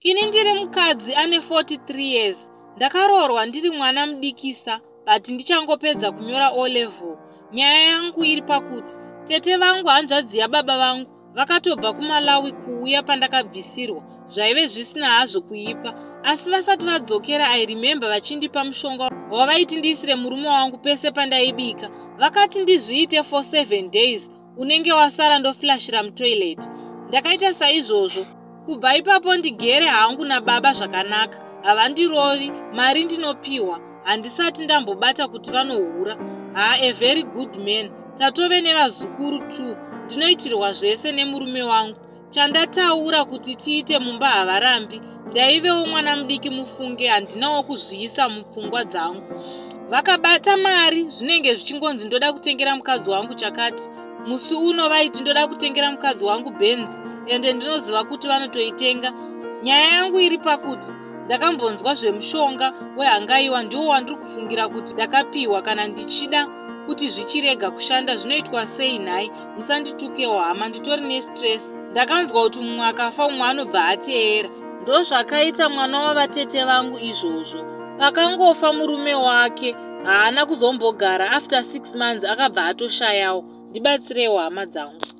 Ini ndiri mukadzi ane 43 years. Ndakaroorwa ndiri mwana mudikisa, but ndichangopedza kunyora O level. Nyaya yangu iri pakuti tete vangu, hanzvadzi yababa vangu, vakatobva kuMalawi kuuya pandakabvisirwa. Zvaive zvisina hazvo kuipa, asi vasati vadzokera, I remember vachindipa mushonga wavaiti ndiisire murume wangu pese pandaibika. Vakati ndizviite for 7 days, unenge wasara ndoflashira mutoilet. Ndakaita saizvozvo. Kubva ipapo ndigere hangu nababa zvakanaka, havandirovi, mari ndinopiwa, handisati ndambobata kuti vanohura. Ha, a very good man. Tatove nevazukuru t. Ndinoitirwa zvese nemurume wangu. Chandataura kuti tiite mumba havarambi. Ndaivewo mwana mudiki mufunge, handinawo kuzviisa mupfungwa dzangu. Vakabata mari, zvinenge zvichingonzi ndoda kutengera mukadzi wangu chakati. Musi uno vaiti ndoda kutengera mukadzi wangu Benz, ende ndinoziva kuti vanotoitenga. Nyaya yangu iri pakuti ndakambonzwa zvemushonga wehangaiwa, ndiwo wandiri kufungira kuti ndakapiwa. Kana ndichida kuti zvichirega kushanda, zvinoitwa sei nhai? Musanditukewo hama, nditori nestress. Ndakanzwa kuti mumwe akafa, umwe anobva ateera. Ndozvakaita mwana wavatete vangu izvozvo. Pakangofa murume wake, haana kuzombogara, after 6 months akabva atoshayawo. Ndibatsirewo, hama dzangu.